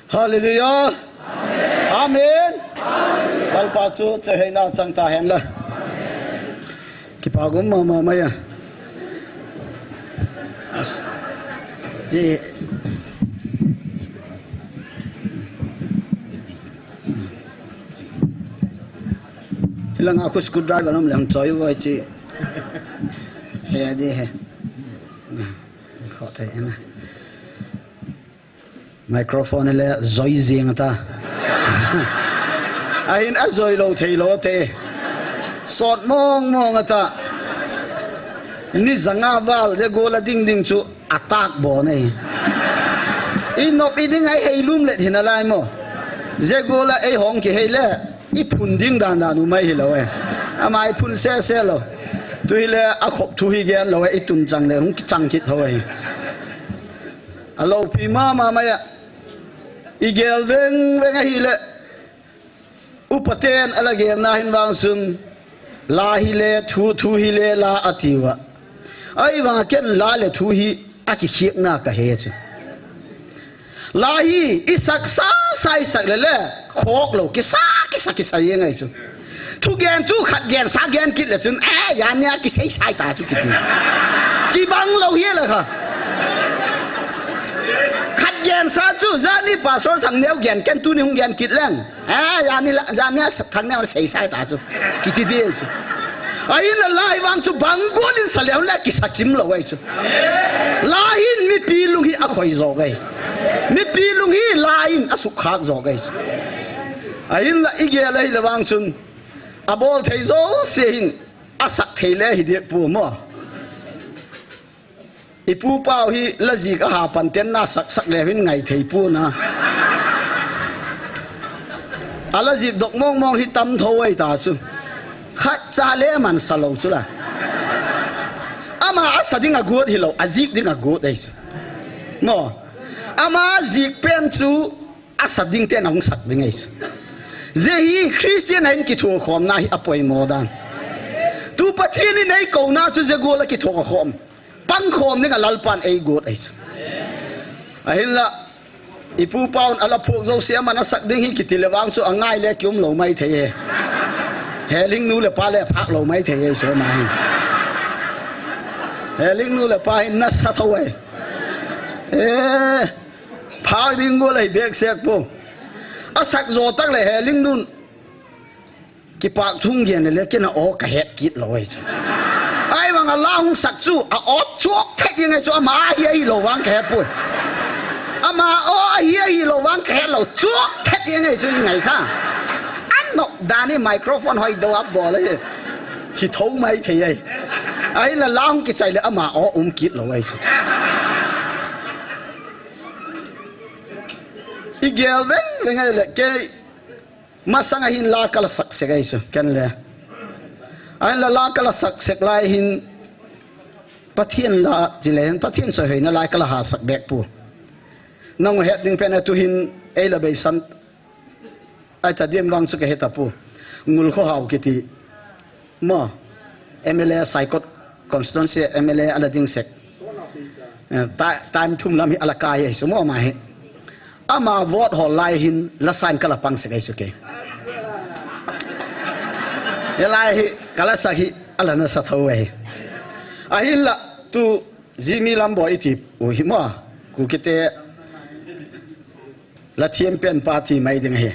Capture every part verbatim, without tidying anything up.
Hallelujah. Amen. Lalpa chu chehei na chang ta hen la. Kipa gum mama mai a. As. Ji. Hilanga khu screwdriver nom leng choi voi chi. He di he. Kho thei na. Microphone le zoi jing ta. Ahin a zoi lo thei lo te. Sot mong mong ta. Ni zanga val je gola ding ding chu atak bo nei. I nop i ding ai hei lum le hin alai mo. Je gola ei hong ki hei le. I phun ding dan dan u mai hi lo e. Ama i phun se se lo. Tu hi le a khop thu hi gen lo e. I tun chang le hung ki chang kit ho e. A lopi mama mai a. I gel veng veng ahi le. Upaten a la gel na hin vang sun. La hi le thu, thu hi le la a ti uva. Ai vang ken la le thu hi a ki khiak na ka he chu. La hi i sak sa sa i sak le le. Khok lo ki sa, ki sa, ki sa ye ngai chu. Thu gen chu khat gen sa gen kit le chun, eh, ya nia ki sei sai ta chu ki ti. Ki bang lo hi la kha. Khat gen sa chu, ja ni pastor thang neo gen ken tu ni hung gen kit leng. Eh, ya ni la, ya nia sa thang neo sei sai ta chu. Ki ti di chu. Ai la lai vang chu bang go lin sa leo la ki sa chim lo ai chu. La hin mi pi lung hi a khoi zo gai. Mi pi lung hi la hin a suk khak zo gai chu. Ahin la i gel ahi le vang chun. A bol thei zo se hin a sak thei le hi de pu mo. I pu pau hi la zik a ha pan ten na sak sak le hin ngai thei pu na. A la zik dok mong mong hi tam tho ai ta chu. Khat cha le man sa lo chu la. Ama a sa ding a gut hi lo, a zik ding a gut ai chu. Mo. Ama zik pen chu A sak ding ten a hung sak ding ahi chu. Zia hi Christian a hin kithukhawm na hi a poimaw dan. Tu Pathian in ei kona chu zia gual a kithukhawm, pangkhawm ding a Lalpa'n ei guat ahi chu. Ahinla, i pu pa'n a la phuak zosia man a sak ding hi kiti le vang chu a ngai le kium lo mai thei e. Heling nu le pa le phak lo mai thei e, so ma hin. Heling nu le pa hin nasa tho e. Eh. Phak ding gual ahi bek sek po. A sak zaw tak le Heling nun kipak thung gen le ken a aw ka het kit lo ahi chu. Ai vang a la hung sak chu a aw chuak thet ing ahi chu, ama ahi ahi lo vang ka het poi. Ama aw ahi ahi lo vang ka het lo chuak thet ing ahi chu i ngai kha. An nok dan i microphone hoi do a bawl ahi. Hi tho mai thei ahi. Ahinla la hung kichai le ama aw um kit lo ahi chu. I gel veng veng ahi le, kei masang a hin la ka la sak sek ahi chu, ken le. Ahinla la ka la sak sek lai hin Pathian la, ti le hin Pathian chawihoina lai ka la ha sak bek pu. Nang u het ding pen a tu hin ei la beisan Ai ta diam vang chu ka he ta pu. Ngul Kho Hau kiti. Mo. M L A Saikot constituency M L A a la ding sek. Eh, ta-, time thum lam hi a la kai ahi chu mo ama hi. Ama vote hawl lai hin la sign ka la pang sek ahi chu kei. Hi lai hi ka la sak hi a la nasa tho ahi. Ahinla tu Jimmy Lambo i ti u hi mo. Kukite La thiam pen pa ti mai ding ahi.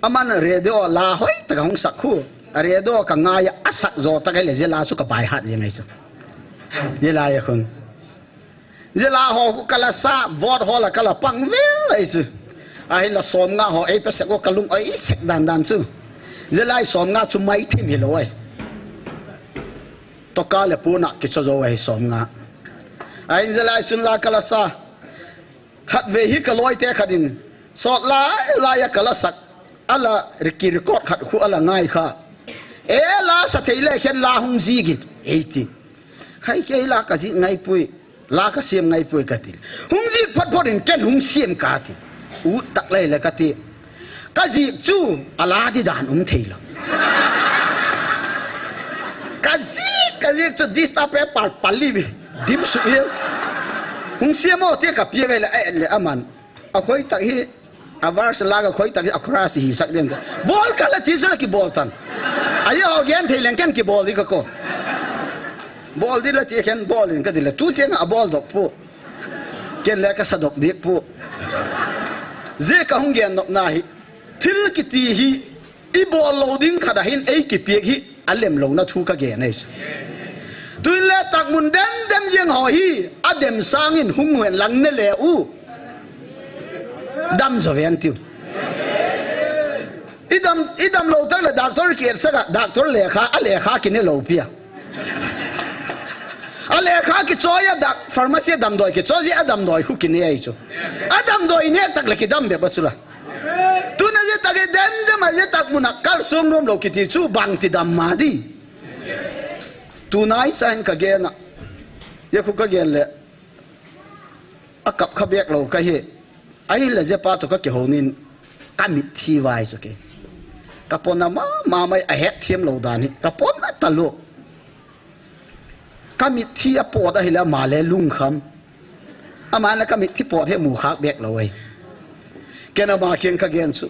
Aman radio la hoi tak a hung sak khu. A radio ka ngai a, a sak zaw tak ahi le zia la chu ka bai hat zia ngai chu. Zia la ya khun. Zia la ho khu ka la sa, vote ho la ka la pang vil ahi chu. Ahinla sawmnga ho ei pe sek u ka lung oi sek dan dan chu. Zia la sawmnga chu mai thim hi lo ai. Toka le puna kicho zo ahi sawmnga. Ahin zia la chun la ka la sa. Khatvei hi ka lawite khat in, sawt lai lai a ka la sak, a la riki record khat khu a la ngai kha. E la sa thei le khen la hung zik in, ei ti. Khai kei la ka zik ngai pui, la ka siam ngai pui ka ti. Hung zik phot phot in ken hung siam ka ti. Ut tak lai le ka ti. Ka zik chu a la di dan um thei lo. Ka zik, ka zik chu dista pe pal pal li vi. Dim su ye. Hung siam o te ka pia ngai le, eh, le aman. A khoi tak hi, A verse la ka khoi tak a chorus hi sak dem. Bol ka la ti chu la kibol tan. Ahi ho gen thei leng ken kibol di ka ko. Bol di la ti ken bol in ka di la. Tu tiang a bol dok pu. Ken le ka sa dok dik pu. Zia ka hung gen nop na hi. Thil kiti hi i bol lo ding khat a hin ei kipiak hi a lem lo na thu ka gen ei chu. Tuin le tak mun dem dem jeng ho hi a dem sangin hung hen lang ne le u. Dam zo ven tiu. I dam, i dam lo tak le doctor ki et saka, doctor lekha, a lekha ki ne lo pia. A lekha ki choi a dak, pharmacy a damdoi ki choi a damdoi khu ki ne ai chu. A damdoi ne tak le ki dam be ba chu la. Tuna zia tak i dem dem a zia tak mun a kal sung nom lo ki ti chu bang ti dam ma di. Tunai sa hin ka gen a. Zia khu ka gen le. A kap kha bek lo ka hi. Ahi le zia pa to ka ki ho nin ka mit thi vai chu ke. Ka pon a ma, ma mai a het thiam lo dan hi. Ka pon a ta lo. Ka mit thi a pot ahi le ama le lungkham. Ama le ka mit thi pot he mu khak bek lo ai. Ken ama kiang ka gen chu.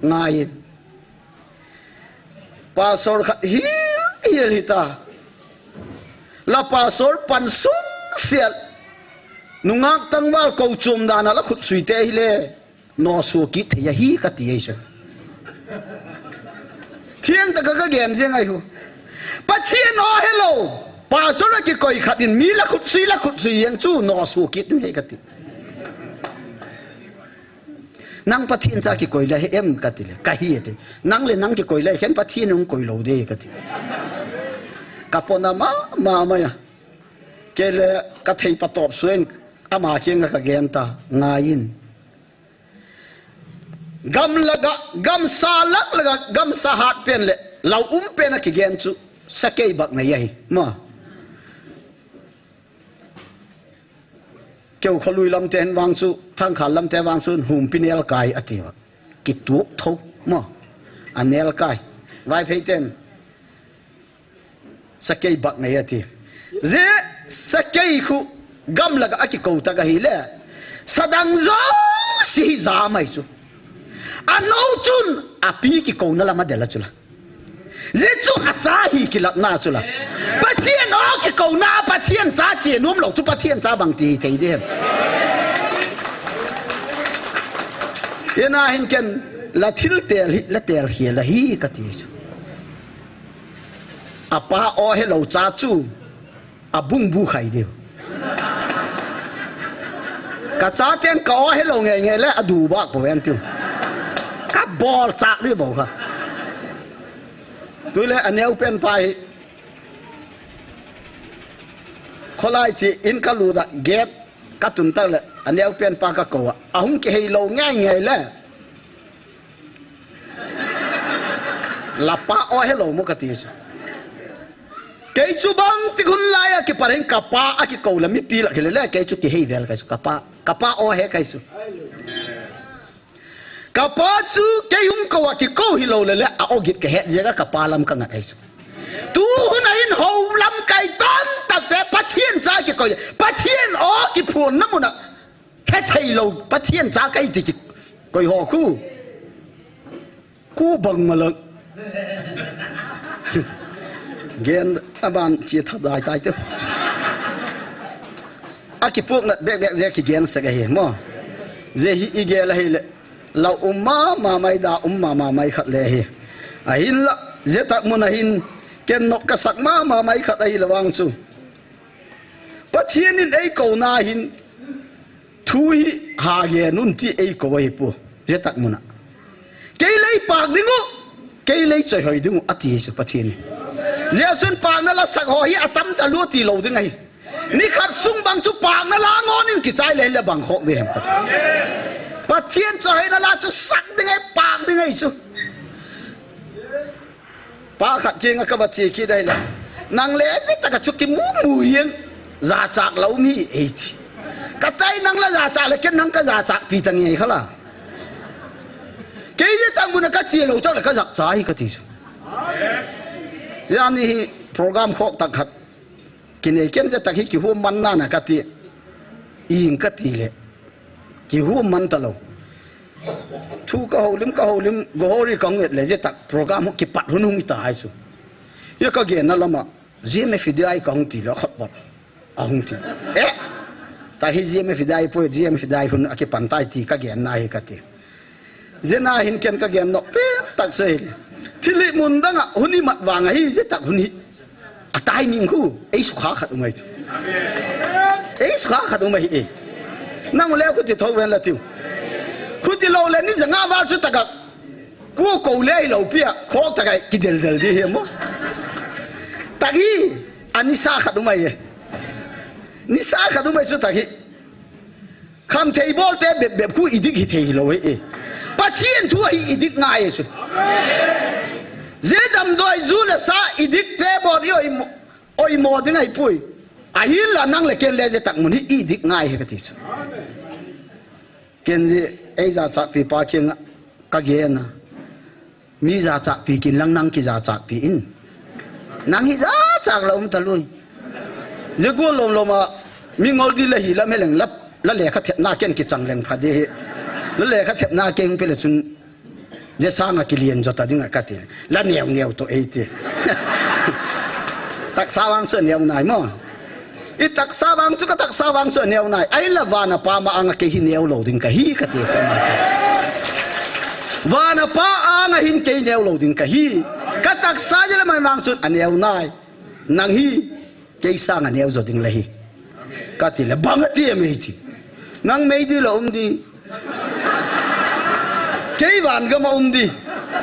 Ngai in. Pastor khat hil, hil hita. La pastor pan sung sial. Nungak tangval ko chum dan a la khut sui te hi le. No su kit thei ahi ka ti ai chu. Thiang ta ka ka gen thiang ai hu. Pathian o hello. Pastor la ki koi khat in mi la khut sui la khut sui yang chu no su kit thei ka ti. Nang Pathian cha kikoi le he em ka ti le, ka hi e ti. Nang le nang kikoi le, khen Pathian hung koi lo de ka ti. Ka pon a ma, ma, ma ya. Ke le ka thei pa top suen, ama kiang ka gen ta, ngai in. Gam laga, gam sa lak laga, gam sa hat pen le, lau um pen a kigen chu, sakei bak na ya hi, ma. Keu kholui lam te hen vang chu, Thangkhal lam te vang chu, humpi nel kai a ti va. Kituk tho, mo. A nel kai. Vaiphei ten. Sakei bak nei a ti. Zia sakei khu gam laga a kikou tak ahi le. Sadang zo si hi za mai chu. A no chun a pi kikouna lam a del a chu la. Zia chu a cha hi kilatna chu la. Pathian o kikouna, Pathian cha chia nuam lo chu Pathian cha bang ti thei di hem. Ina hin ken la thil tel hi, la tel hi la hi ka ti chu. A pa o he lo cha chu. A bung bu khai diu. Ka cha ten ka o he lo ngei ngei le a du bak po ven tiu. Ka bol chak di bo kha. Tui le a neu pen pa hi. Kholai chi in ka lu da get ka tun tak le a neu pen pa ka ko a. A hung ki hei lo ngei ngei le. La pa o he lo mo ka ti chu. Kei chu bang ti gun lai a ki pareng ka pa a ki ko la mi pi la ki le le kei chu ki hei vel kai chu ka pa, ka pa o he kai chu. Ka pa chu kei hung ko a ki ko hi lo le le a o git ka het je ka ka pa lam ka ngat ai chu. Tu hun a hin ho lam kai ton tak te Pathian cha ki ko, Pathian o ki phun na mun a. He thei lo, Pathian cha kai ti ki koi ho khu. Khu bang ma lang. Gen a ban chi tha dai tai tu. A ki puk nat bek bek je ki gen sa ka hi mo. Je hi i ge la hi le. La um ma ma mai da um ma ma mai khat le hi. A hin la, je tak mun a hin. Ken nok ka sak ma ma mai khat a hi la wang chu. Pathian in ei ko na hin. Thu hi ha ge nun ti ei ko ahi pu. Je tak mun a. Kei lei pak ding u. Kei lei choi hoi ding u a ti hi chu Pathian. Jesun pak na la sak ho hi a tam ta lu ti lo ding ahi. Ni khat sung bang chu pak na la ngon in ki chai le le bang khok di hem Pathian. Pathian choi na la chu sak ding ai pak ding ai chu. Pa khat kiang a ka va chi ki dai la. Nang le je tak a chu ki mu mu hiang. Za chak lo mi ei ti. Ka tai nang la za chak le ken nang ka za chak pi ta ngei kha la. Kei je tak mun a ka chi lo tak le ka zak cha hi ka ti chu. Ya ni hi program khok tak khat. Ki nei ken je tak hi ki hu man na na ka ti. Ing ka ti le. Ki hu man ta lo. Thu ka houlim, ka houlim, gohori ka hung et le, je tak program ho kipat hun hung ita ai chu. Ye ka gen na lama, G M F D I ka hung ti le, khot pat. A hung ti. Eh! Ta hi G M F D I poi, G M F D I hun a kipan tai ti ka gen na hi ka ti. Je na hin ken ka gen no, pe tak se hi. Thili mun dang a, hun i mat vang a hi, je tak hun hi. A timing khu, ei sukha khat um ai chu. Ei sukha khat um ai e. Nang le khuti tho ven la tiu. Khuti lo le ni janga val chu taka. Ku ko le lo pia, kho taka kidel del di hi mo. Taki, a ni sa khat um ai e. Ni sa khat um ai chu taki. Khamthei bolte bep bep khu i dik hi thei hi lo hi e. Pathian thu hi i dik ngai e chu. Je damdoi ju le sa i dik te bol i oimo, oimo ding ai pui. Ahinla nang le ken le je tak mun hi i dik ngai hi ka ti chu. Ken je ei jachatpi pa kiang a ka gen a. Mi jachatpi kin lang nang kijachatpi in. Nang hi jachat la um ta lui. Je ko lom lom a mi ngol di la hi la me leng la, la lekha thep na ken kichang leng pha de hi. La lekha thep na ken pe le chun je sang a kilian jo ta ding a ka ti. La neu neu to ei ti. Taksa vang so neu nai mo. I taksa vang chu ka taksa vang chu a neu nai. Ahinla van a pa ma anga kei hi neu lo ding ka hi ka ti chu ama te. Van a pa anga hin kei neu lo ding ka hi. Ka taksa je le mai vang chu a neu nai. Nang hi kei sang a neu jo ding la hi. Ka ti le bang a ti em ei ti. Nang mei di la um di. Kei van gam a um di.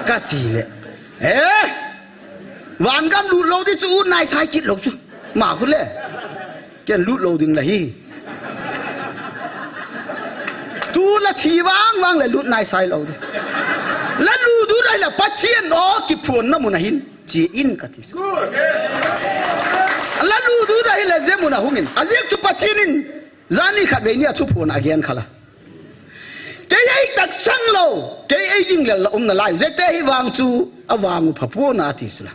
Ka ti le. Eh? Van gam lut lo di chu ut nai sai kit lo chu. Ma khu le. Ken lut lo ding la hi. Tu la thi vang vang le lut nai sai lo di. La lut du dai la Pathian o kiphun na mun a hin. Chi in ka ti. La lut du dai la je mun a hung in. A ziak chu Pathian in. Jani khat vei ni a thuphun a gen khala. Kei ei taksang lo, kei ei jinglel la um na lai. Jete hi vang chu, a vang u phapu na ti sila.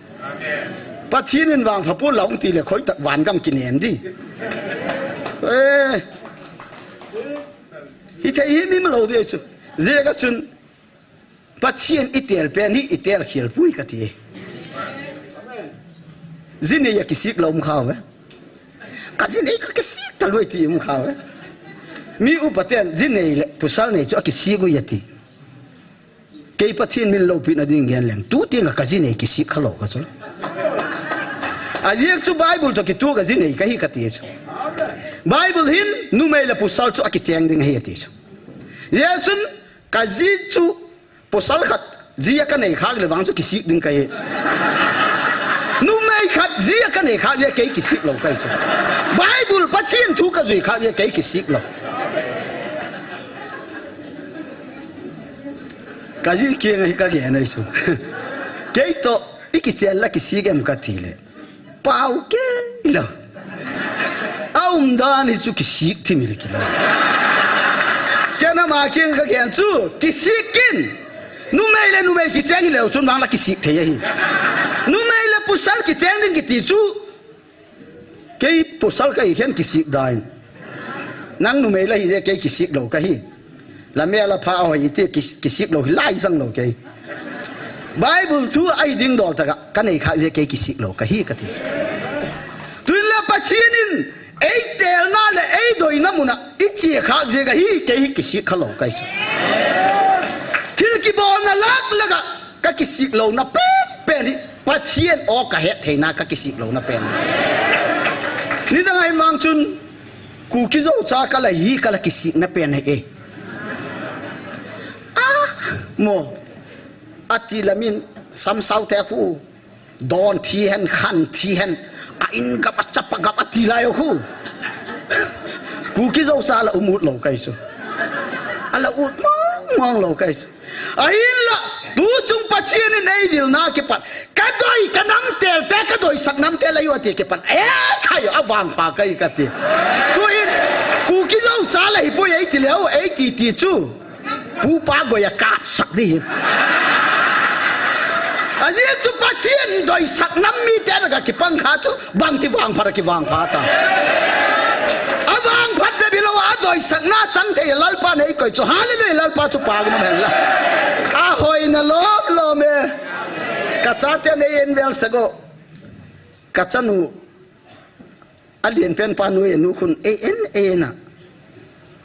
Pathian in vang phapu la um ti le khoi tak van gam kinen di. Eh. Hi thei hi mi ma lo di chu. Je ka chun. Pathian i tel pen hi i tel khial pui ka ti. Jinei a kisik lo um kha ve. Ka jinei ka kisik ta lui ti um kha ve. Mi upa ten jinei le pasal nei chu a kisik u ya ti. Kei Pathian min lopi na ding gen leng. Tu tiang ka jinei kisik kha lo ka chu. A ziak chu Bible to kitu ka jinei ka hi ka ti chu. Bible hin numei le pasal chu a kicheng ding hi a ti chu. Jesun ka ji chu Pasal khat, ji a ka nei khak le vang chu kisik ding ka hi. Numei khat, ji a ka nei khak le kei kisik lo ka hi chu. Bible Pathian thu ka jui khak le kei kisik lo. Ka ji kiang a hi ka gen ai chu. Kei to, i kichel la kisik em ka ti le. Pau kei lo. A umdan hi chu kisik thim hi le kilo. Ken ama kiang ka gen chu kisik kin. Numei le numei kicheng hi leu chun vang la kisik thei ahi. Numei le pasal kicheng ding kiti chu. Kei pasal ka hi khen kisik dan. Nang numei la hi je kei kisik lo ka hi. La mel a pha hoi ti ki, kisik lo hi lai jang lo kei. Bible thu a hi ding dol taka, ka nei khak je kei kisik lo ka hi ka ti. Tun le Pathian in ei telna le ei doina mun a i chia khak je ka hi kei hi kisik kha lo ka hi. Thil kibolna lak lak a ka kisik lo na pen pen hi Pathian o ka het theina ka kisik lo na pen. Nidang a hi mang chun Kuki Zo cha ka la hi ka la kisik na pen hi e. Ah, mo. A ti la min sam sao te khu. Don thi hen, khan thi hen. A in gap a chapa gap a ti lai khu. Kuki Zo cha la um ut lo ka hi chu. A la ut mong mong lo ka hi chu. Ahinla, tu chung Pathian in ei vilna kipat. Ka doi, ka nam tel te, ka doisak nam tel ahi u a ti kipat. Eh, khayo, a vangpha ka hi ka ti. Tu in, Kuki Zo cha la hi poi ei ti leu, ei ti ti chu. Pu pa goi a kapsak di hi. A ziak chu Pathian doisak nam mi te la ka kipang kha chu. Bangti vangphat a kivangphat ta. A vangphat bep hilou a doisakna chang thei Lalpa nei koi chu. Hallelujah, Lalpa chu pha gin um hen la. Ka chaten ei en vel sego. Ka chanu, a lienpen pa nu ei en u khun, ei en, ei en a.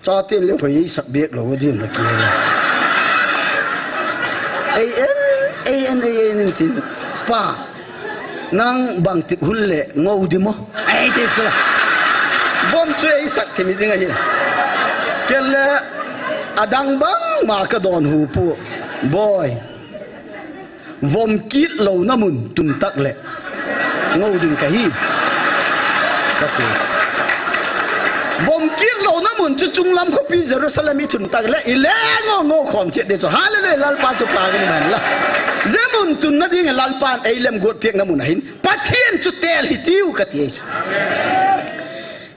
Chaten le hoi ei sak bek lou ding na ki. Ei en, ei en, ei en in tin. Pa, nang bang tip hul le ngou di mo? Ei ti sila. Vom chu ei sak thim ding ahi. Ken le adang bang ma ka don hu pu. Boy. Vom kit louna mun tun tak le ngou ding ka hi. Ka ti. Vom kit louna mun chu chunglam khopi Jerusalem i tun tak le i le ngou ngou khom chet de chu. Hallelujah, Lalpa chu pa ka ni man la. Je mun tun na ding Lalpan ei lem got piak na mun ahin. Pathian chu tel hi tiu ka ti chu.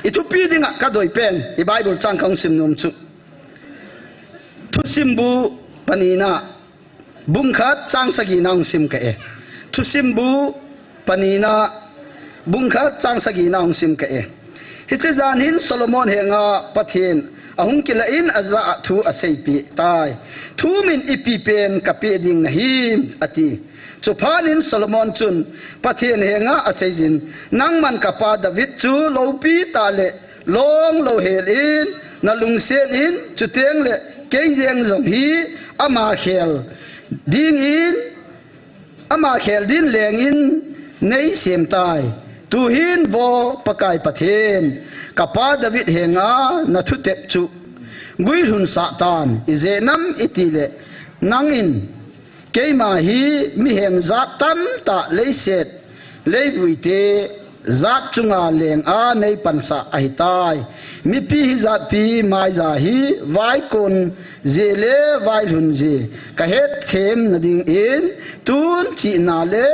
I thupi dinga ka doi pen, i Bible chang ka hung sim nom chu. Thusim bu panina, bung khat chang sagi na hung sim ka e. Thusim bu panina, bung khat chang sagi na hung sim ka e. Hiche jan hin Solomon henga Pathian ahung kila in aja a thu asei pi tai. Thu min ipi pen ka pe ding na him, ati. Chuphat in Solomon chun Pathian henga asei jin, nangman ka pa David chu loupi ta le long lou hel in, na lungset in, chuteng le kei jeng jong hi ama khel ding in, ama khel din leng in nei sem tai. Tuhin vo Pakai Pathen, ka pa David henga na thutep chu guilhun sah tan, i je nam i ti le nang in Keima hi mihem jat tamtah leiset, leivui te jat chunga leng a nei pansah ahitai. Mipi hi jatpi maija hi vaikon je le vailhun je ka het them na ding in tun chihna le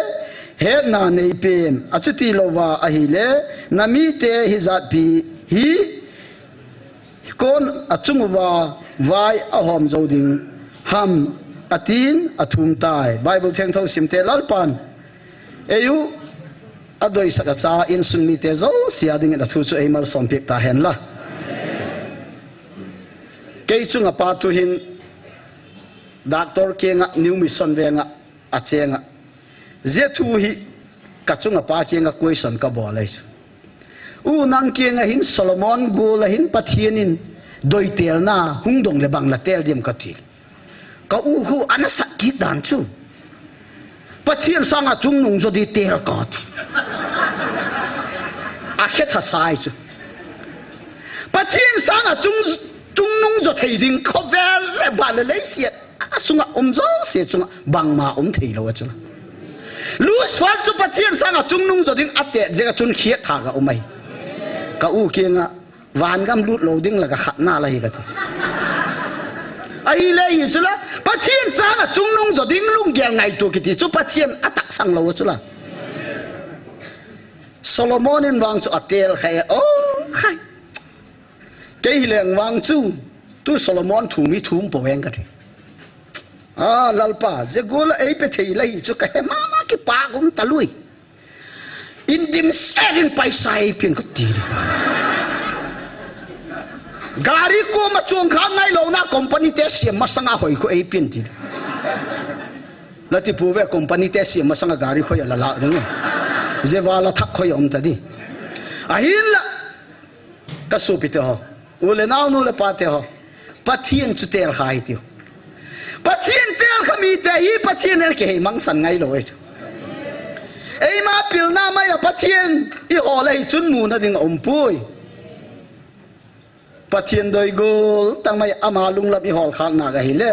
hetna nei pen achuti louva ahile na mite hi jatpi hi Kon achung uva vai ahom jou ding ham atin athum tai. Bible thengtho simte Lalpan eiu adoisak acha insung mite jouse a dingin athu chu eimalsom pek tahen la. Kei chunga pa tuhin doctor kenga New Mission venga achenga. Je thu hi ka chunga pa kenga question ka bol ahi chu. U nang kenga hin Solomon gol a hin Pathian in doitelna hung dong le bang la tel diam ka ti. Ka u hu ana sak kit dan chu. Pathian sanga chungnung jo di tel ka ti. A khe tha sai chu. Pathian sanga chung, chungnung jo thei ding khovel le van le leiset. A sunga um jouse chunga bangma um thei lou a chu. Lucifer chu Pathian sanga chungnung jo ding a te jega chun khiat tha ga um ahi. Ka u kenga van gam lut lou ding la ka khatna la hi ka ti. Ahile hi chu la Pathian sanga chungnung jo ding lunggel ngaito kiti chu Pathian a taksang lou chu la. Solomon in vang chu a tel khai. Oh, khai. Kei hi leng vang chu, tu Solomon thum hi thum po veng ka ti. A, Lalpa, je gol a ei pe thei la hi chu ka he mama kipa gum ta lui. In dimset in paisa ei pen ka ti. Gari koma chong kha ngai louna company te siam masanga hoi khu ei pen ti. La ti pu ve company te siam masanga gari khoi a la la ding. Je va la thak khoi a um ta di. Ahinla Ka sopi te ho, u le nao, nu le pa te ho, Pathian chu tel kha hi tiu. Pathian tel kha mite hi Pathian in kihei mangsan ngai lou ahi chu. Eima pilna mai a Pathian i hol ahi chun muna ding a um pui. Pathian doi gol tang mai ama lunglam i hol khak na ka hi le.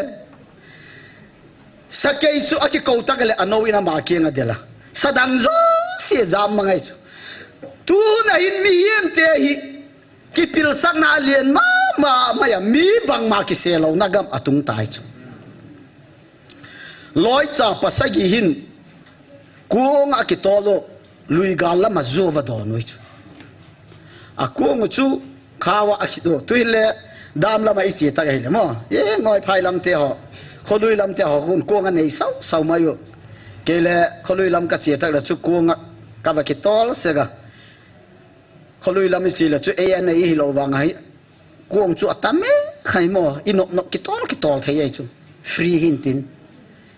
Sakei chu a kikou tak le a nou in ama kiang a del a. Sadang jouse jam ma ngai chu. Tuna hin mihem te hi kipilsakna a lian mama mai a mi bangma kise louna gam a tung tai chu. Loicha pasagi hin Kuang a kitol u, lui gal lam a zuva don u chu. A kuang u chu khawa a khit u. Tu hile dam lam a i che tak ahile mo. Ye ngoi phai lam te ho. Kholui lam te ho hun kuang a nei sau sau mai u. Kei le kholui lam ka che tak le chu kuang a ka va kitol sega. Kholui lam i che le chu ei a nei hi lo vang ahi. Kuang chu a tam e khai mo, i nop nop kitol, kitol thei ai chu. Free hin tin.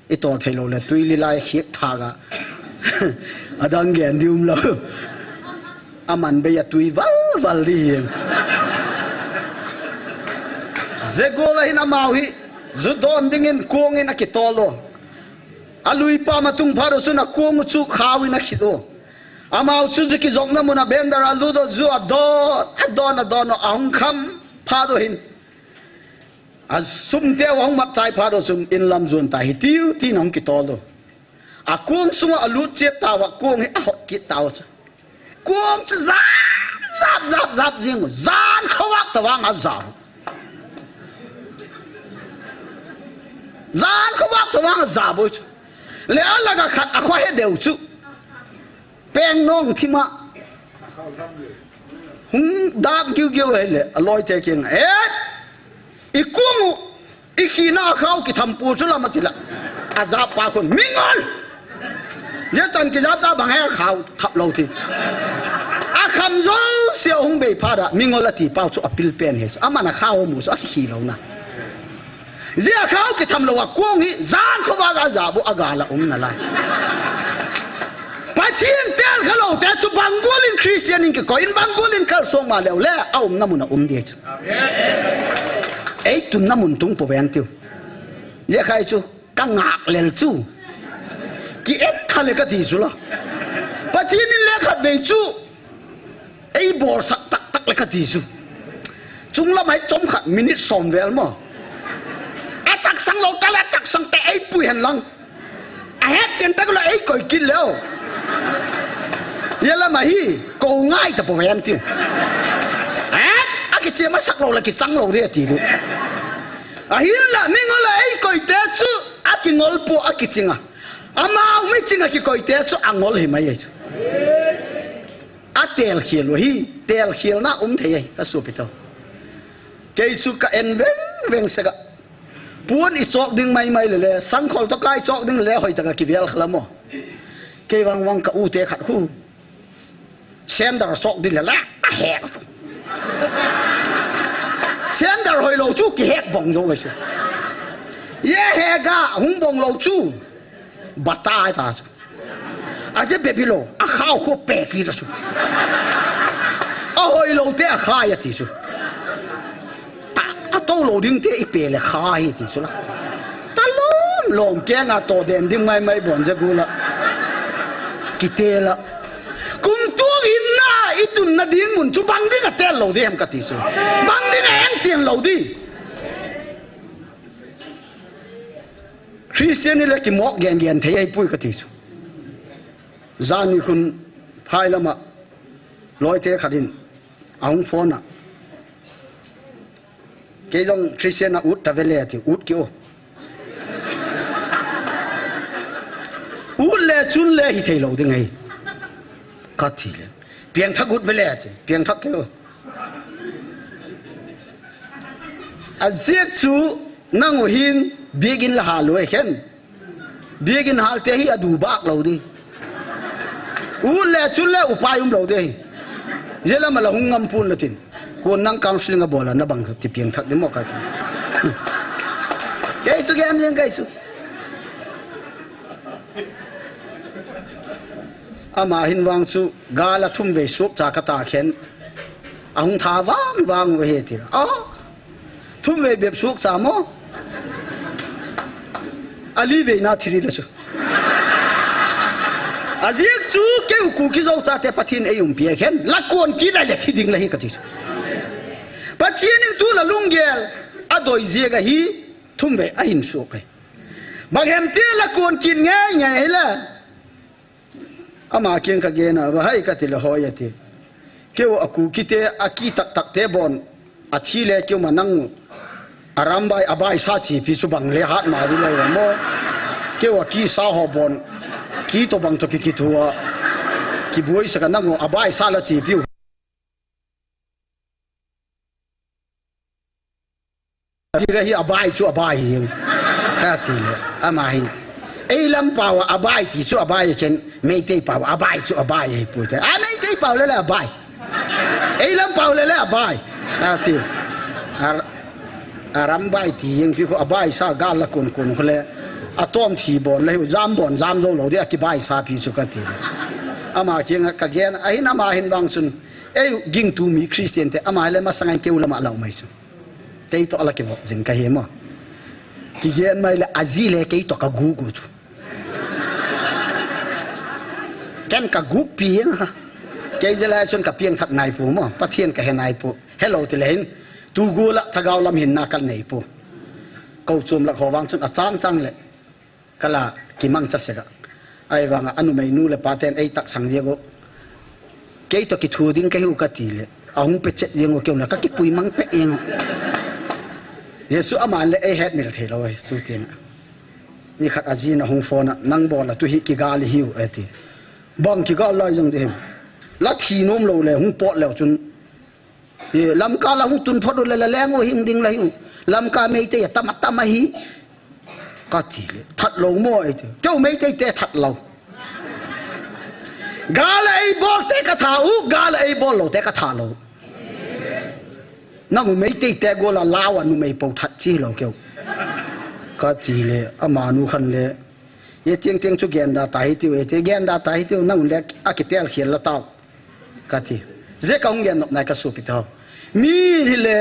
I tol thei lo le tui li lai hiak tha ga. Adang gen di umlou. Aman bei a tui val val di hi. Jegol a hin amau hi ju don dingin kuang in akitol u. Alui pam atung phat u chun akuang u chu khau in akhit u. Amau chu ju kijopna mun a bender a lut u, ju adon, adon, adon u, ahung kham phat u hin. Asum te u ahung mat chai phat u chun in lam jon ta hi tiu, tin ahung kitol u. Akuang sunga alut chet tauva, kuang hi ahot kit tau chu. Kuang chu jap, jap, jap, jap jing u. Jan khovah tavang ajap u. Jan khovah tavang ajap u chu. Le alaga khat akhohe deu chu. Peng nong thima. Hung dak giu giu hile, aloi te kiang. Eh! I kuang u, i khina khau kitham pu chu lam ati la. Ajap pa khun, mingol! Jeh chan kijap ta bang he khau, khap lou ti. Akham jouse ahung bei phat a, mingol ati pau chu apil pen hi chu. Aman akhau mu chu akhi lou na. Jeh a khau kitham lou a kuang hi, jan khovah a ajap u agal a um nalai. Pathen tel kha lou te chu bang gual in Christian in kikoi in bang gual in kalsong ma leu le, aumna mun a um di chu. Ei tunna mun tung po ven tiu. Jeh khai chu, ka ngak lel chu. Ki en kha le kati chu la. Pathen in le khat vei chu. Ei bol sak tak tak le kati chu. Chunglam a hi chom khat minute som vel mo. Ataksang lou ta le ataksang te ei pui hen lang. Ahet chen tak lou ei koi kit leu. Jeh lam a hi, ko ngai ta po ven tiu. Eh, akiche masak lou le kichang lou di ati diu. Ahinla, mingol a ei koi te chu, akingol po akiching a. Amau mi ching a kikoi te chu, angol hi mai e chu. Atel khel u hi, tel khel na um thei ahi, ka sopi te. Kei chu ka en veng veng sek a. Pon i chok ding mai mai le le, sangkhol to kai chok ding le, hoi ta ka kivel khala mo. Kei vang vang ka u te khat khu. Sandal chok ding le le, ahe. Sandal hoi lou chu kihek bong jou ahi chu. Ye he ga, hung bong lou chu. Bata ta chu. Ajeh bep hilou, akhau khu pe kit a chu. Ahoi lou te akhai ati chu. A, atou lou ding te i pe le khai ti chu la. Ta lom lom keng a to den ding mai mai bon jagul a. Kitel a. Kum tung hinna i tunna ding mun chu bang ding a tel lou di hem kati chu. Bang ding a en chen lou di. Christian hi le kimok gen gen thei ahi pui kati chu. Jan ni khun phai lam a loi te khat in ahung phone a. Kei jong Christian a ut ta ve le ati, ut kei o. Ut le chun le hi thei lou ding ahi. Kati le. Piangthak ut ve le ati, piangthak kei o. Ajeh chu nang u hin biakin la hal u e khen. Biakin hal te hi adu bak lou di. Ut le chun le upai um lou di. Jeh lam a la hung ngam pon la tin. Kon nang counseling a bol a na bang ti piangthak di mo kati. Kei chu gen jeng kei chu. Ama hin vang chu gal a thum vei suak cha kata khen. Ahung tha vang vang u ahi ti la. Ah, thum vei bep suak cha mo. Ali vei na thi di la chu. Ajeh chu kei u Kuki Zo chate Pathen ei umpi a khen. La kon kit a le thi ding la hi kati chu. Pathen in tu la lunggel adoi jeh ahi thum vei ahin suak e. Bang hem ti la kon kit ngei ngei la. Ama kiang ka gen a, "Bahai," kati le, "Hoi," ati. Keu a Kuki te, a ki tak tak te bon, athi le keu ma nang u. Arambai, abai sa chipi chu bang le hat ma di lai mo. Keu a ki sa ho bon, ki to bang to ki ki thua. Ki buai sa ka nang u, abai sa la chipi u. Ti ga hi abai chu abai hi. Kati le, ama hin. Ei lam pau a abai ti chu abai khen, Meitei pau a abai chu abai hi pui te. A Meitei pau le le abai. Ei lam pau le le abai. Kati. Ar, arambai ti jeng pi khu abai sa gal la kun kun khu le. Atom thi bon la hiu, jam bon jam jou lou ding, akibai sa pi chu kati le. Ama kiang a kagen, ahin ama hin vang chun, ei gingtu mi Christian te, ama le masang in keu lama lau mai chu. Kei toh ala kivop jing kahi mo. Kigen mai le aji le kei toh kagu gu chu. Ken kaguk pi jeng a. Kei jeh lai chun kapiang that nai pu mo. Pathen kahe nai pu. Helou ti le hin. Tu gu la thagau lam hinna kanei pu. Kou chom la kho vang chun achang chang le. Kala kimang cha sega. Ahivang a numei nu le pa ten ei taksang jeng u. Kei toh kithu ding kahiu kati le. Ahung pe chet jeng u keu la kakipui mang pe jeng u. Jesu aman le ei het mil thei lou ai tu tiang. Ni khat ajin ahung phone a, "Nang bol a tu hi kigal i hiu," ati. "Bang kigal lai jong ding? La thi nom lou le hung pot leu chun. Hi, Lamka la hung tun phot u le la leng u hing ding la hiu. Lamka Meitei a tam a tam ahi." Kati le, "That lou mo," ati. "Keu Meitei te that lou. Gal a ei bol te katha u, gal a ei bol lou te katha lou. Nang u Meitei te gol a lau a numei po that chi lou keu." Kati le, amanu khan le, "Ye tiang tiang chu genda ta hitiu, ye tiang genda ta hitiu, nang u le akitel khel la tau." Kati. Jeh kahung gen nop nai kasopi te ho. Mi hi le,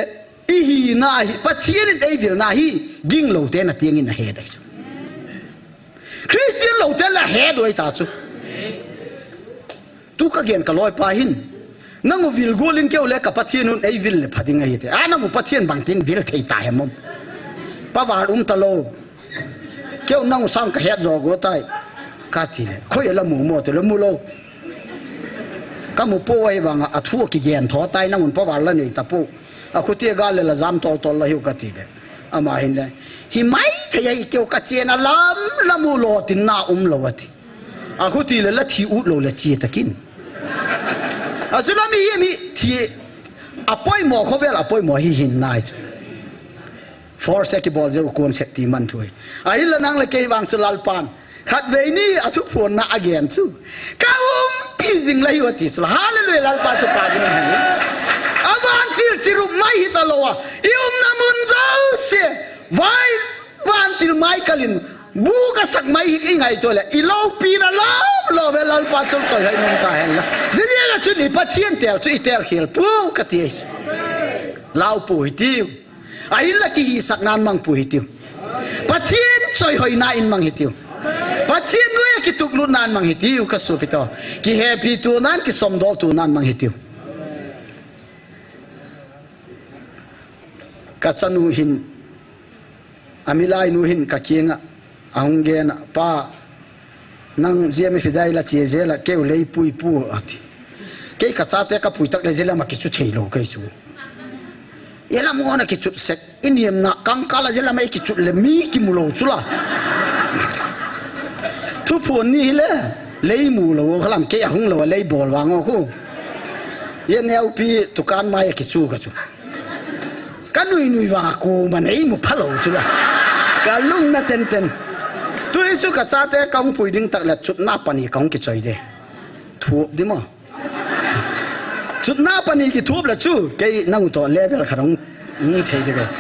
i hina hi, Pathen in ei vilna hi, ging lou te na tiang in ahe dai chu. Christian lou te la he doi ta chu. Tu kagen ka loipa hin. Nang u vil gol in keu le ka Pathen un ei vil le pha ding ahi te. A nang u Pathen bang tin vil thei ta he mom. Power um ta lou. Keu nang u sang kahet jo go tai. Kati le. Khoi la mu mo te le mu lou. Kamu po ahivang a thu kigen tho tai nang un power la nei ta po. Akhuti gal le la jam tol tol la hiu kati le. Ama hin le. Hi mai thei ahi keu kachen a lam la mu lou tin na um lou ati. Akhuti le la thi ut lou le chi takin. Achu la mi hi mi thi apoimo khovel apoimo hi hin nai chu. Force a kibol jeh u kon sek ti man thu hi. Ahin la nang le kei vang chu Lalpan. Khatvei ni a thuphon na agen chu. Ka umpi jing la hiu ati chu. Hallelujah, Lalpa chu pa ding hen. Avantil chirup mai hi ta lou a. I umna mun jouse. Vai vantil mai kalin. Bu kasak mai hi i ngaito le. I loupi na lou lou ve Lalpa chu choi hoi nom ta hen la. Jeh jeh la chun i Pathen tel chu i tel khel pu kati. Lau pu hitiu. Ahin la kihisakna in mang pu hitiu. Pathen choi hoina in mang hitiu. Pathen noiya kituklutna in mang hitiu kasopi te ho. Kihepi tuna in kisomdol tuna in mang hitiu. Ka chanu hin, a milai nu hin ka kiang a, ahung gen a, "Pa, nang J M F Hidai la che jeh la keu lei pui pu," ati. Kei ka chate ka pui tak le jeh la ma kichu thei lou kei chu. Ye la mo na kichut sek, i niam na kangkal a jeh la ma i kichut le mi kimu lou chu la. Thuphon ni hi le, lei mu lou, khalam kei ahung lou, lei bol vang o khu. Ye neupi tukan mai a kichu ka chu. Ka nui nui vang a ku ma nei mu pha lou chu la. Ka lung na ten ten. Tu hi chu ka chate ka hung pui ding tak le chutna pani ka hung kichoi de. Thup di mo. Chutna pani kithup la chu, kei nang u toh level khat hung, hung thei de kei.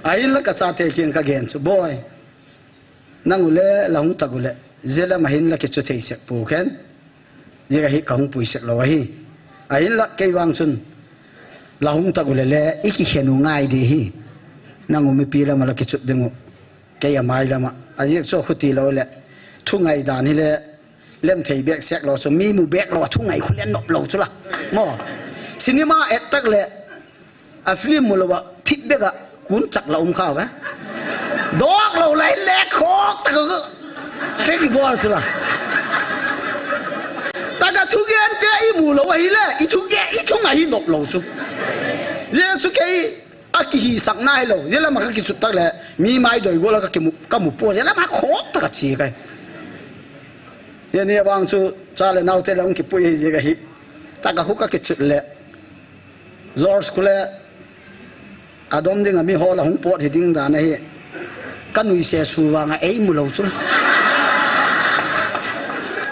Ahin la ka chate kiang ka gen chu, "Boi. Nang u le la hung tak u le, jeh la ma hin la kichu thei sek pu khen. Jeh ka hi ka hung pui sek lou ahi. Ahin la kei vang chun, la hung tak u le le, i kikhen u ngai di hi. Nang u mipi lama la kichut ding u. Kei amai lama. Ajeh chu khuti lou le. Thu ngai dan hi le. Lem thei bek sek lou chu. Mi mu bek lou. Thu ngai khu le nop lou chu la. Mo. Cinema et tak le. A film mu lou a. Thip bek a. Kun chak la um kha ve. Dok lou lai le khok tak a. Trek i bol chu la. Taka thu gen te i mu lou ahi le. I thu gen, i thu ngai hi nop lou chu. Jesu kei. A kihisakna hilou, jeh la ma ka kichut tak le, mi mai doi go la ka kimu, ka mu po, jeh la ma khop tak a chi kai. Ye ni vang chu, cha le nau te la hung kipui hi jeh ka hi. Tak a khu ka kichut le, George khu le, a dom ding a mi ho la hung pot hi ding dan ahi. Ka nui se su vang a ei mu lou chu.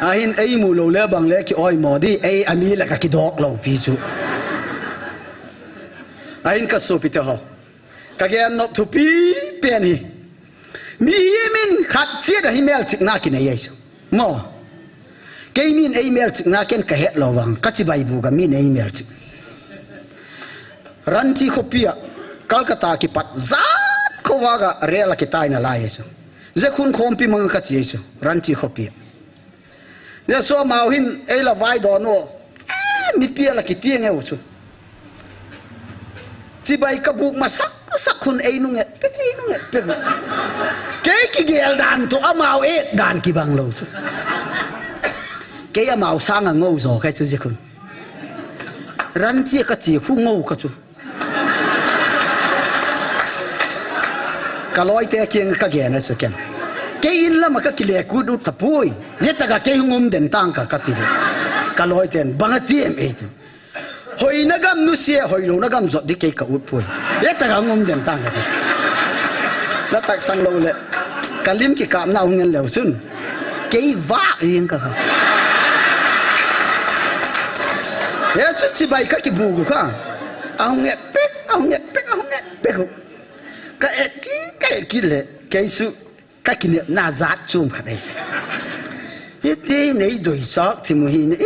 Ahin ei mu lou le bang le ki oimo di, ei a mi la ka kidok lou pi chu. Ahin ka sopi te ho. Ka gen nop thupi pen hi. Mihem in Khat chiat a hi melchihna kinei ahi chu. Mo. Kei min ei melchihna ken ka het lou vang, ka chibai bu ga min ei melchih. Ranchi khopi a, Calcutta kipat jan khovah ga rel a kitai nalai ahi chu. Jekhun khompi mang ka chi ahi chu, Ranchi khopi a. Jesu amau hin ei la vai don u, eh, mipi a la kitiang e u chu. Chibai ka buk masak sak hun ei nung et pek, ei nung et pek. Kei kigel dan toh amau et dan kibang lou chu. Kei amau sanga ngou jo ka chu Jekhun. Ranchi ka chi khu ngou ka chu. Ka loite kiang ka gen a chu ken. Kei in lama ka kile kut ut tapui. Jetaka kei hung um den tang ka ka ti le. Ka loiten bang a ti em ei tu. Hoina gam nusia, hoilouna gam jot di kei ka ut pui. Jetaka hung um den tang ka ka ti. La tak sang lou le. Ka lim kikapna hung en leu chun. Kei vah ing ka kha. He chu chibai ka kibu gu kha. Ahung et pek, ahung et pek, ahung et pek u. Ka et kit, ka et kit le, kei chu ka kinepna jat chom khat ahi. Hiti nei doi chak thi mu hi ne, eh,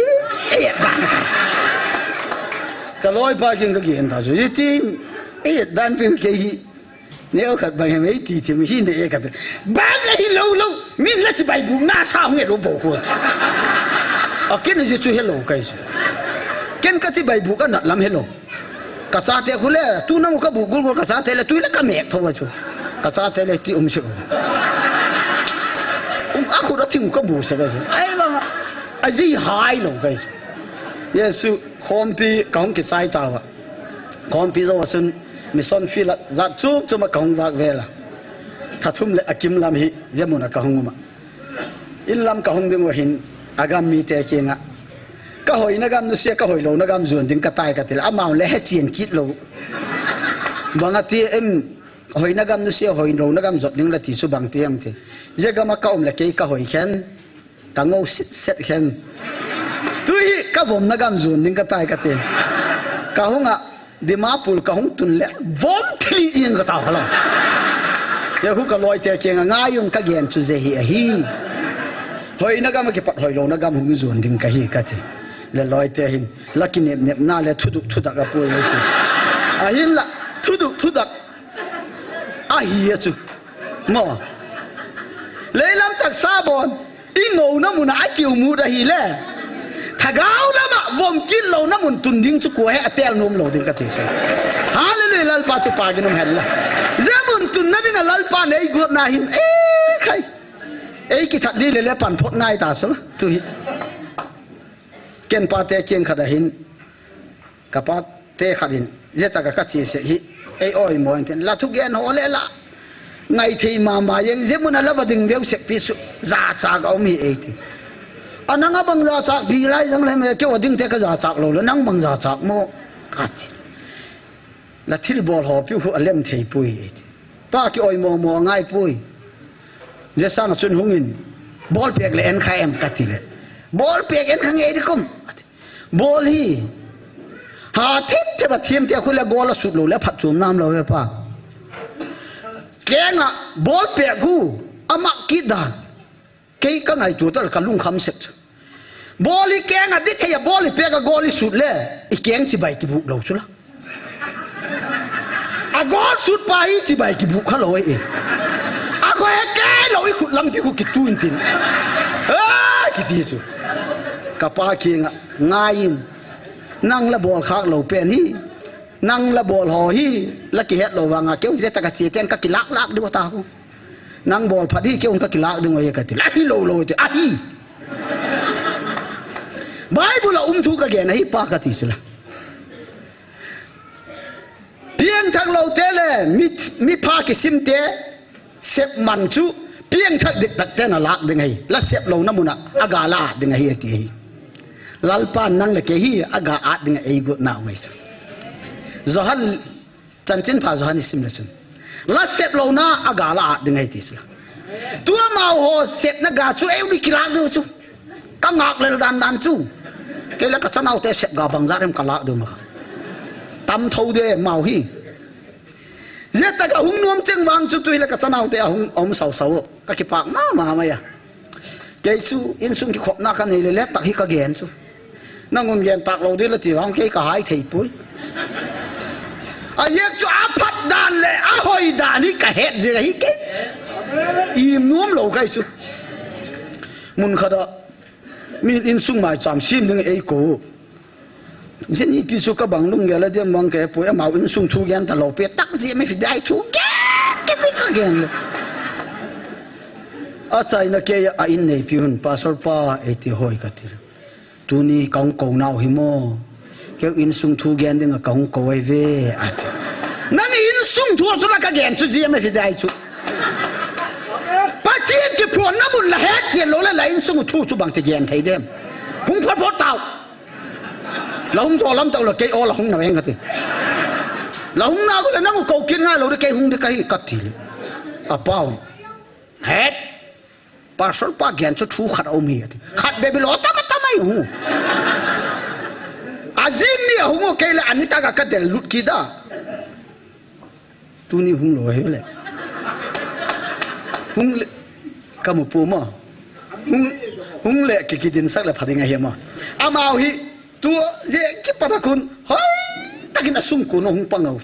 eh, et dan ka. Ka loipa kin ka gen ta chu, hiti, eh, et dan pe kei hi. Neo khat bang hem ei ti thi mu hi ne, eh, ka. Bang ahi lou lou, min la chibai bu na sa hung et lou bo ko. A ken ji chu hello kai chu. Ken ka chibai bu ka nat lam hello. Ka chate khu le, tu nang ka bu gul gul ka chate le, tu le ka mek tho ka chu. Ka chate le ti um sik. Um a khu da thim ka bu se ka chu. Ai bang a, a ji hai lou kai chu. Jesu khompi ka hung kisai ta va. Khompi jo sun mission field a jat chup chup a ka hung vak vela. Thathum le akim lam hi, jemun a ka hung um a. In lam ka hung ding u hin, agam mite kinga. Ka hoina gam nusia, ka hoilouna gam juan ding ka tai ka ti le, amau le he chian kit lou. Bang a ti em, hoina gam nusia, hoilouna gam jot ding la ti chu bang ti em ti. Je gam a ka um le kei ka hoi khen, ka ngou sit set khen. Tu hi ka vomna gam juan ding ka tai ka ti. Ka hung a, Dimapur ka hung tun le, vom thli ing ka ta hala. Ye khu ka loite kinga ngai un ka gen chu je hi ahi. Hoina gam a kipat hoilouna gam hung juan ding ka hi ka ti. Le loite hin, la kinep nep na le thuduk thudak a pui le ti. Ahin la, thuduk thudak. Ahi a chu. Mo. Leilam tak sabon. I ngouna mun a kiu mu da hi le. Thagau lama vom kit louna mun tun ding chu kua he a tel nom lou ding ka ti se. Hallelujah, Lalpa chu pa kin um hen la. Je mun tunna ding a Lalpa nei got na hin. Eh, khai. Ei kithat li le le pan phot ngai ta so. Tu hi. Ken pa te kiang khat a hin. Ka pa te khat in, je taka ka che se hi, ei oi mo in tin, la thu gen ho le la. Ngai thei mama jeng, je mun a la va ding veu sek pi su, ja cha ka um hi ei ti. A nang a bang ja cha pi lai jang le me, keu a ding te ka ja cha lou le, nang bang ja cha mo, ka ti. La thil bol ho pi khu a lem thei pui ei ti. Pa ki oi mo mo ngai pui. Je sang chun hung in, bol pek le en kha em ka ti le. Bol pek en kha ngei di kum. Bol hi. Ha thip thip a thim te khu le gol a sut lou le phat chum nam lou he pa. Kenga bol pek khu ama kit dan. Kei ka ngaitu ta ka lungkham sek chu. Bol hi kenga di thei a bol hi pek a gol hi sut le. I keng chibai kibuk lou chu la. A gol sut pa hi chibai kibuk kha lou e. A ko he kei lou i khut lampi khu kitu in tin. Ah, kiti chu. Ka pa kinga ngai in. Nang la bol khak lou pen hi. Nang la bol ho hi, la kihet lou vanga keu je taka che ten ka kilak lak diu ta ko. Nang bol phat hi keu ka kilak ding o ye ka ti. La hi lou lou ti. Ahi. Bible a um thu ka gen ahi pa ka ti sila. Piang thak lou te le mi, mi pha kisim te. Sep man chu piang thak dik tak ten a lak ding ahi. La sep louna mun a, a ga la at ding ahi, a ti ahi. Lalpa nang le kei hi, a ga at ding a ei got nau ngai sa. Johan chanchin pha Johan i sim le chun. La sep louna, a ga la at ding ahi ti sa. Tu amau ho sepna ga chu eu ni kilak ding chu. Ka ngak lel dan dan chu. Kei le ka chanau te sep ga bang za rem ka lak ding ma. Tam tho de mau hi. Jeh tah a hung nom cheng vang chu tu hile ka chanau te ahung um sau sau. Ka kipak mama mai a. Kei chu insung kikhopna ka nei le le tah hi ka gen chu. Nang un gen tak lou di la ti vang kei ka hai thei pui. A jeh chu a phat dan le a hoi dan hi ka het jeh hi ke. I nom lou kai chu. Mun khat a mi insung mai cham sim ding ei ko. Jeni pi chu ka bang lunggel a diam vang ka he poi, amau insung thu gen ta lou pi, tak jeh me fi dai thu gen, ke ti ka gen lou. A chaina kei a in nei pi hun, Pastor pa, ei ti hoi ka ti. Tuni ka hung kou nau hi mo. Kei insung thu gen ding a ka hung kou ai ve, a ti. Nang insung thu chu la ka gen chu jeh me fi dai chu. Pathen kiphonna mun la het chen lou le la insung thu chu bang ti gen thei dem. Hung phot phot tau. La hung jo lam tau la kei o la hung na veng ka ti. La hung na ko le nang u kou kin ngai lou de kei hung de ka hi ka ti le. A pau. Het. Pastor pa gen chu thu khat a um hi a ti. Khat be bi lo tama tama i hu. A jing ni a hung o kei le ani ta ka ka del lut ki da. Tuni hung lou hi le. Hung le. Ka mu pu ma. Hung, hung le ki ki din sak le pha ding a hi ma. Amau hi tu je ki pa da kun. Hoi. Takin a sung kun hung pa ngau.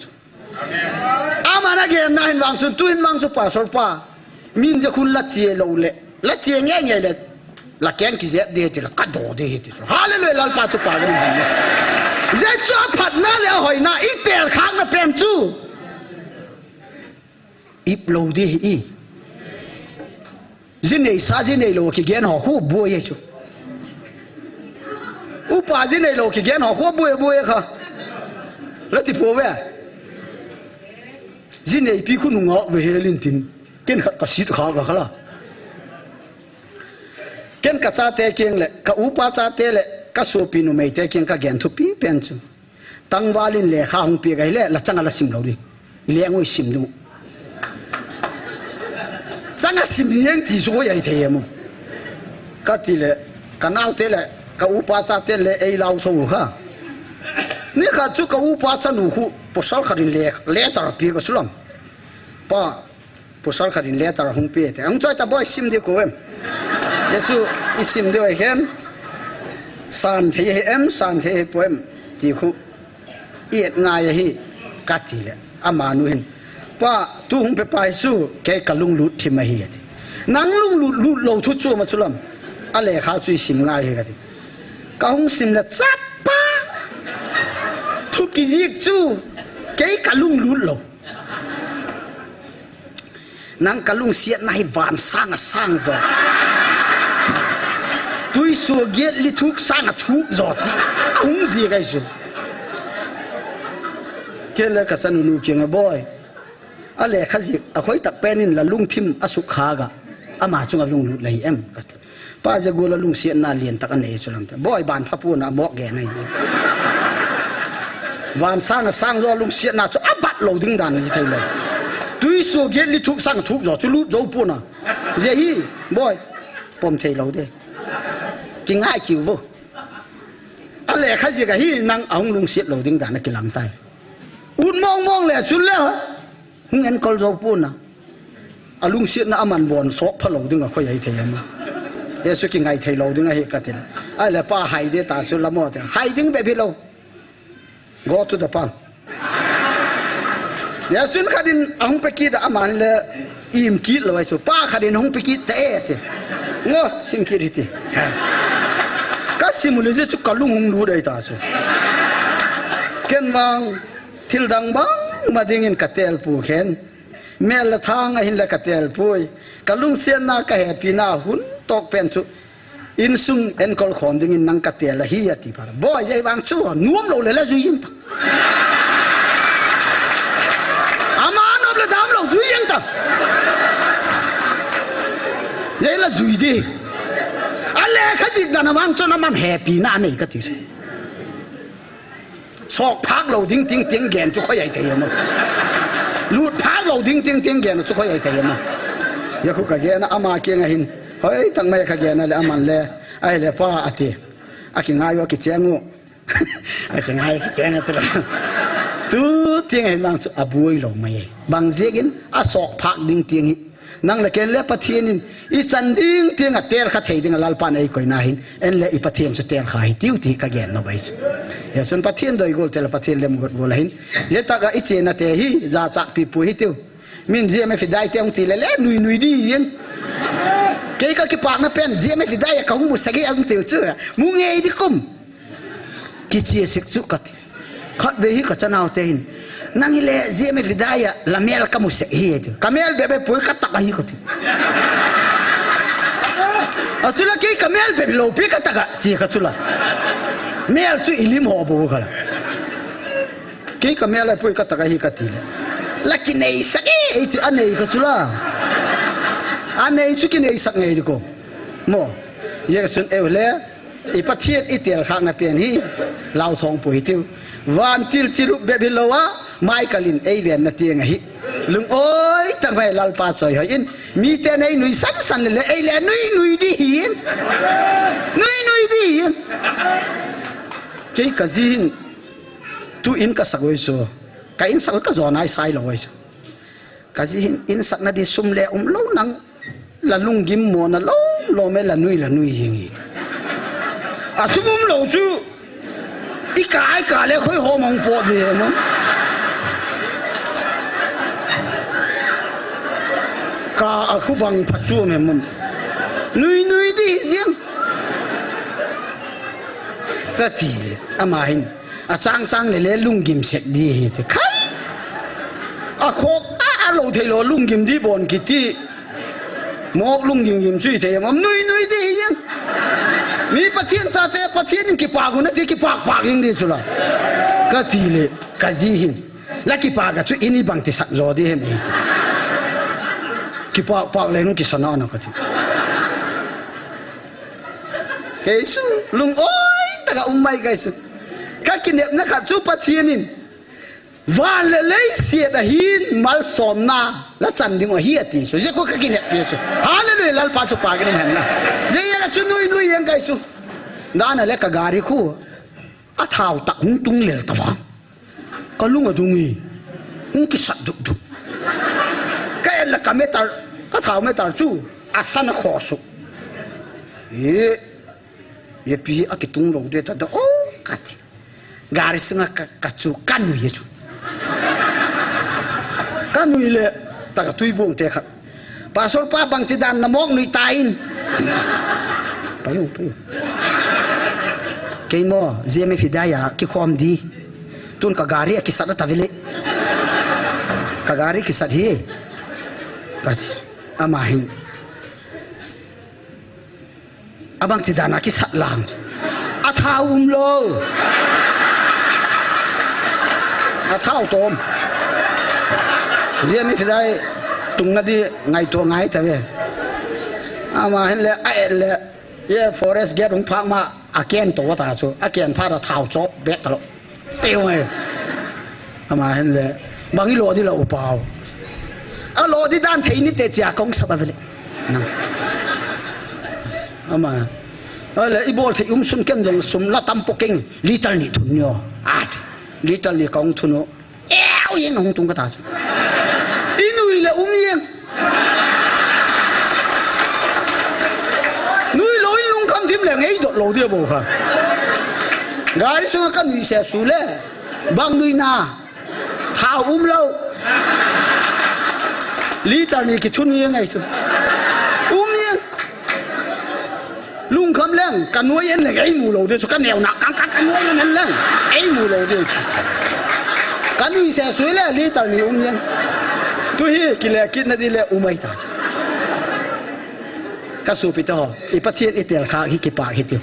Ama na gen na hin vang chun tu hin vang chu Pastor pa. Min je khun la che lou le. La che nge nge le. La keng ki jep de ti la ka do de ti. Hallelujah, Lalpa chu pa ga ning. Je chu a phatna le a hoina i tel khak na pen chu. Ip lou di hi. Ji nei sa ji nei lou kigen ho khu boi e chu. Upa ji nei lou kigen ho khu boi boi e kha. La ti po ve. Ji nei pi khu nunga ve helin tin. Ken khat ka sit kha ka khala. Ken ka chate kiang le, ka upa chate le, ka sopi numei te kiang ka gen thupi pen chu. Tangval in lekha hung pia ka hi le, la changa la sim lou di. I le ngoi sim du. Changa sim di heng ti chu ko yai thei emo. Ka ti le, ka nau te le, ka upa chate le, ei lau tho kha. Ni kha chu ka upa chanu khu, pasal khat in le, letter pia ka chu lam. Pa, pasal khat in letter hung pe te. Hung choi ta boi sim di ko em. Jesu i sim di oi hen. San thei he em, san thei he po em. Ti khu. I et ngai ahi. Ka ti le. Ama nu hin. Pa, tu hung pe pai su. Kei ka lung lut thim ahi ati. Nang lung lut lut lou thu chu ma chu lam. A lekha chu i sim ngai he ka ti. Ka hung sim le chapa. Thu ki jik chu. Kei ka lung lut lou. Nang ka lungsiatna hi van sang a sang jo. Tui sua giet li thuk sang a thuk jo ti. A hung ji kai su. Kei le ka chanu nu kiang a boi. A lekha jik a khoi tak pen in la lungthim a suk kha ga. Ama chunga lung lut lai em ka ti. Pa je gol a lungsiatna lian tak a nei chu lam ta. Boi ban pha pu na mok ge nei. Van sang a sang jo lungsiatna chu a bat lou ding dan ni thei lou. Tui su giet li thuk sang thuk jo chu lut jo pu na. Je hi boi pom thei lou de. Ki ngai kiu vo. A lekha jik a hi nang a hung lungsiat lou ding dan a ki lang tai. Ut mong mong le chu le. Hung enkol jo pu na. A lungsiatna a man bon sok pha lou ding a khoi ai thei em. Jesu ki ngai thei lou ding a hi ka tin. Ai le pa hai de ta su la mo te. Hai ding be bi lou. Go to the pang. Jesu khat in a hung pe kit a man le im kit lou ai su. Pa khat in hung pe kit te e te. Ngo sim kit hi ti. Ka sim u le Jesu ka lung hung lut ai ta su. Ken vang thil dang bang ma ding in ka tel pu khen. Mel le thang a hin le ka tel pui. Ka lungsiatna ka hepina hun tok pen chu. Insung enkol khom ding in nang ka tel ahi a ti pa. Boi, jai vang chu, nuam lou le la zui jing ta. Ama nop le dam lou zui jing ta. Jai la zui di. A lekha jik dan a vang chu na man hepina nei ka ti se. Sok phak lou ding ting ting gen chu khoi ai thei emo. Lut phak lou ding ting ting gen chu khoi ai thei emo. Ya khu ka gen ama kiang a hin. Hoi, tang mai ka gen a le aman le. Ai le pa a ti. A ki ngai u a ki cheng u. A ki ngai ki cheng a ti le. Tu tiang ahin vang chu aboi lou mai e. Bang jeh in asok phak ding tiang hi. Nang le ken le Pathen in ichan ding tiang a tel kha thei ding a Lalpan eikoi na hin. En le i Pathen chu tel kha hitiu ti ka gen nop ahi chu. Hichun Pathen doi gol tel a Pathen lem got gol ahin. Jeh tah a ichena te hi jachak pipu hitiu. Min G M F i dai te hung ti le le nui nui di yin. Kei ka kipakna pen G M F i dai a ka hung mu sagi a hung tiu chu. Mu ngei di kum. Kichia sek chu kati. Khatvei hi ka chanau te hin. Nang hi le G M F i dai a la mel ka mu sek hi ti. Ka mel bebe poi ka tak ahi kati. Achula kei ka mel bebe lou pi ka tak a. Chi ka chula. Mel chu ilim ho bo kala. Kei ka mel a poi ka tak ahi kati le. La kinei sek e, ei ti anei ka chula. Anei chu kinei sak ngei di ko. Mo. Ye sun eu le. I Pathen i tel khak na pen hi. Lau thong poi tiu. Van til chi rup bep hi lou a. Mai kalin ei ven na tiang ahi. Lung oi tak mai Lalpa choi hoi in. Mi te nei nui san san le le ei le nui nui di hin. Nui nui di hin. Kei ka ji hin. Tu in ka sak oi so. Ka in sak ka jo nai sai lou oi so. Ka ji hin in sak na di sum le um lou nang. La lunggim mo na lou lou me la nui la nui jing hi. A sum um lou chu. I ka ai ka le khoi ho mong po de mo. Ka a khu bang pha chu me mo. Nui nui di jing. Ka ti le. Ama hin. A chang chang le le lunggim sek di hi te khai. A khok a a lou thei lou lunggim di bon kiti. Mok lunggim gim chui thei ngom nui nui di hi yen. Mi Pathen cha te Pathen in kipak u na ti kipak pak ing di chula. Ka ti le ka ji hin. La kipak a chu ini bang ti sak jo di hem hi ti. Kipak pak le nung kisana na ka ti. Kei su lung oi taka um mai kai su. Ka kinepna khat chu Pathen in. Van le leiset a hin malsomna la chan ding u ahi ati. So, je ko ka kinep pe so. Hallelujah, Lalpa chu pa kinum hen na. Je ya ka chu nui nui yang kai su. Dana le ka gari khu. A thau tak hung tung lel ta vang. Ka lung a dung i. Hung kisat duk duk. Ka en la ka meter, ka thau meter chu. A san a kho su. E. Ye pi a kitung lo de ta da o ka ti. Gari sunga ka, ka chu ka nui ye chu. Ka nui le ta ka tui bong te khat. Pastor pa bang si dan na mok nui ta in. Payo, payo. Kei mo, G M F i dai a, kikhom di. Tun ka gari a kisat a ta vele. Ka gari kisat hi. Ka chi. Ama hin. Abang chi dana kisat lang. A thau um lo. A thau tom. Dia mi fidai tung na di ngai to ngai ta ve. Ama hin le a et le. Ye forest gate ung phak ma a ken to ta chu. A ken pha da thau chop bek ta lo. Teu ngai. Ama hin le. Bang i lo di la u pau. A lo di dan thei ni te chia kong sap a vele. Nang. Ama. Ale i bol thei um sun ken dong sum la tam po keng. Liter ni thun nio. At. Liter ni kong thun o. Eo yeng hung tung ka ta chu. I nui le um yeng. Nui lo in lungkham thim le ngei dot lo dia bo kha. Gari sunga ka nui se su le. Bang nui na. Thau um lo. Liter ni kithun yeng ngai su. Um yeng. Lungkham leng, ka nuai en leng, ei mu lo di chu, ka neu na, kang, kang, ka nuai en leng, ei mu lo di chu. Ka nui se sui le, liter ni um yen. Tu hi, kile kit na di le, um ai ta chu. Ka supi te ho, i Pathen i tel kha, hi kipak hi tiu.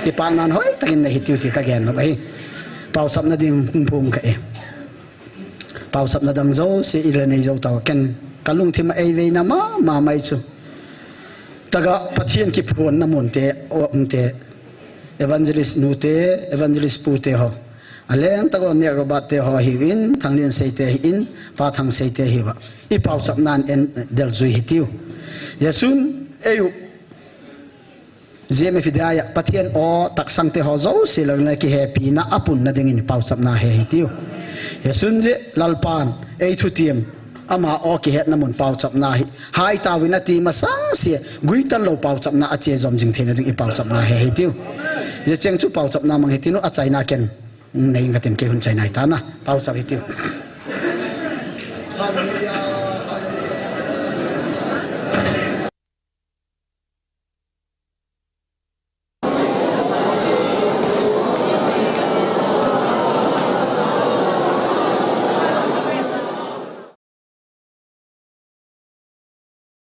Kipak nan hoi, takin na hi tiu ti ka gen lo, ahi. Pau sap na ding, hung phung ka e. Pau sap na dang zo, se i le nei zo tau, ken, ka lungthim a ei vei na ma, ma mai chu. Taga Pathian kiphonna mun te, um te, evangelist nu te, evangelist pu te ho. Aleng taga Nek Robert te ho hiuvin, Thanglian Sei te hiuvin, Pa Thang Sei te hiuva. I pauchapnan en del jui hitiu. Jesun, eiu, G M F i dia, Pathian o taksang te ho jouse langa kihepina apunna dingin pauchapna he hitiu. Hiche sun jeh Lalpan eithutiem, ama o kihetna mun pauchapna hi, hai tauvin ati masang se, guitan lou pauchapna ache jom jing theina ding ipauchapna hi hitiu. Hiche cheng chu pauchapna mang hitiu, achaina ken nei inge katin, kei hung chaina hitan, pauchap hitiu.